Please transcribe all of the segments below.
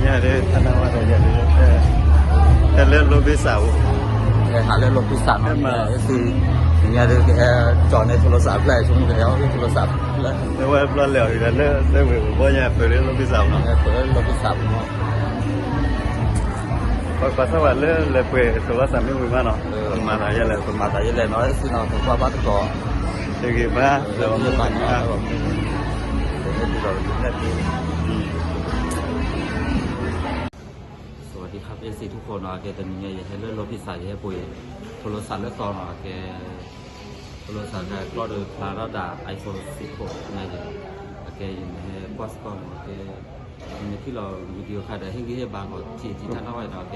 ຍາເດີ ທະນາວັດ ຍາເດີ ເອີ ເຮັດເລື່ອງລົດໂດຍສານ ເອີ ຫາເລື່ອງລົດໂດຍສານເນາະ ເອີ ເອັຟຊີ ຍາເດີ ເອີ ຈອດໃນໂທລະສັບແຫຼະ ຊຸມເດີ ເອົາໂທລະສັບ ເລີຍວ່າລອດແລ້ວ ເລີຍ ເລີຍບໍ່ຍາກ ເປີດເລື່ອງລົດໂດຍສານເນາະ ເອີ ເປີດເລື່ອງລົດໂດຍສານເນາະ ປາສະຫວັດເລີຍ ເລີຍເປີດໂທລະສັບ ມີມືມາເນາະ ເອີ ມາຕາຍແລ້ວ ມາຕາຍແລ້ວເນາະ ເອັຟຊີເນາະ ເປັນຄວາມບາດຕະກອນ ເອີ ເປັນບາດ ເອີ ເປັນບາດເນາະ ສະຫວັດດີຄັບ ເອັຟຊີ ທຸກຄົນເນາະ ໂອເຄ ຕອນນີ້ເຮົາເຮັດເລື່ອງລົດໂດຍສານ ເຮັດປຸ້ຍໂທລະສັບເລີຍຕໍ່ເນາະ ໂອເຄ ໂທລະສັບກໍຄືໂທລະສັບ iPhone ສິບຫົກ ນະ ໂອເຄ ຢູ່ໃນກວາດສະກອນ ໂອເຄ ໃນທີ່ເຮົາວິດີໂອຂາຍໄດ້ເຮັດເຮັດບາງກໍທີ່ທີ່ທ່ານເອົາໄວ້ເນາະ ໂອເຄ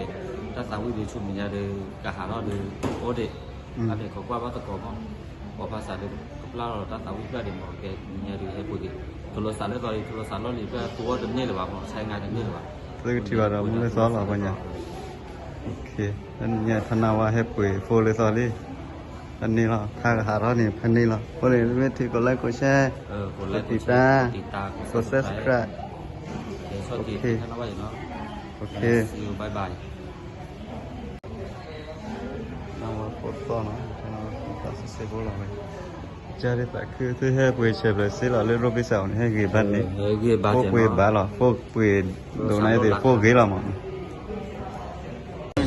ຖ້າຕາມວິດີໂອຊຸມຍາເດີກະຫາເຮົາເດີໂອເດ ອືມ ອັນນີ້ເຂົາກວາດວ່າຕະກອນເນາະ ພາສາເດີກັບລາວ ຕາຕາວິພາເດ ໂອເຄ ຍາເດີເຮັດປຸ້ຍໂທລະສັບເລີຍ ໂທລະສັບເລີຍ ເພື່ອຕົວເປັນນີ້ລະວ່າ ໃຊ້ງານເປັນນີ້ລະວ່າ ເລີຍທີ່ວ່າເຮົາບໍ່ໄດ້ສອນລະວ່າຫຍັງ ໂອເຄ ອັນນີ້ທະນາວ່າເຮັດປຸ້ຍໂຟເລຊອຣີ ອັນນີ້ລະ ຖ້າຫາເຮົານີ້ ອັນນີ້ລະ ບໍ່ໄດ້ເວທີກົດໄລກົດແຊ ເອີ ກົດໄລກົດຕິດຕາມ ກົດ Subscribe ໂອເຄ ໂອເຄ See you bye bye ນາວ່າໂຄດເນາະ ນາວ່າໂຄດເຊໂບລາເວ ຈາເດຕາຄືເທເຮເປເຊເບເຊລາເລໂຣບິຊາວເຮເກບາເນ ເອີ ເຮເກບາ ໂຄເກບາລາ ໂຄເກໂດໄນເດ ໂຄເກລາມາ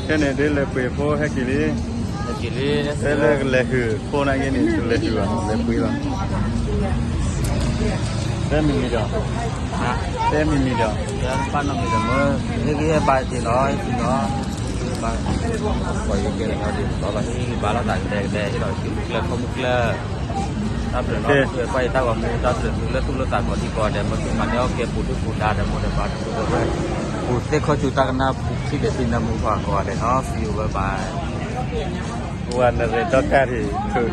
ແຄ່ນີ້ເດ ເລເປໂຄເຮກິລີ ເຮກິລີ ເລເລເຮຄື ໂຄນາກິນີ ເລຄື ເລຄຸຍລາ ເລມີມີດອ ຮະ ເລມີມີດອ ເລປານມີດອ ເມື່ອເຮກິເຮບາຍຕີນ້ອຍຕີນ້ອຍ ບາຍ ໄປເກັນເຮົາດີ ຕອນເຮົາເຮກິບາລາຕາແດງແດງເຮົາກິນເລີ ເຂົ້າມຸກເລີ ຕາມເດີນເນາະ ເພື່ອໄປຕາວ່າໝູ່ຕາມເດີນເລີ ທຸກເລີຕາກ່ອນທີ່ກ່ອນແດນ ມັນຄືມັນເນາະ ເກັບປູທຸກປູດາແດນໝົດແດນບາດທຸກຄົນເລີຍ ປູເຕກຂໍຈູຕາກັນນາ ປູທີ່ເດຊິນນາໝູ່ພາກ່ອນເດເນາະ See you bye bye ວັນເດຕອກາທີ່ຄື